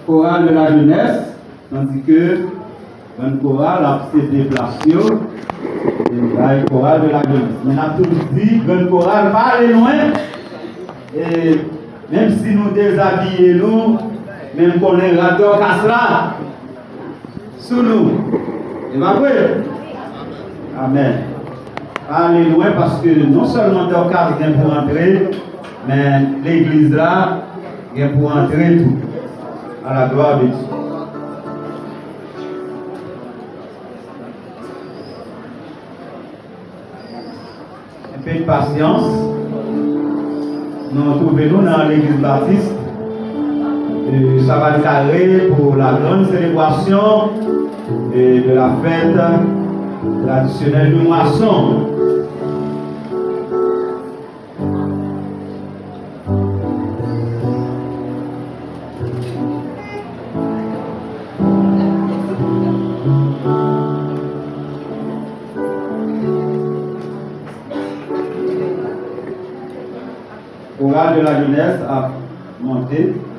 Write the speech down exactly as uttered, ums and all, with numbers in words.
Chorale de la jeunesse, tandis que Grann koral ap sede plas yo, e bay koral de la jeunesse. Men n ap toujou di, grann koral pa ale lwen. E menm si nou dezabiye nou, men m konnen rad Dorcas la sou nou. E pa vre? Amèn. Pa ale lwen, paske non sèlman Dorcas gen pou antre, men legliz la gen pou antre tou. A la glwa de Dye. Enpe de pasyans. Nou twouve nou nan legliz batis, e, Savann Kare pou la grande célébration, e, de la fête traditionnelle du moisson. Koral de la jeunesse ap monte.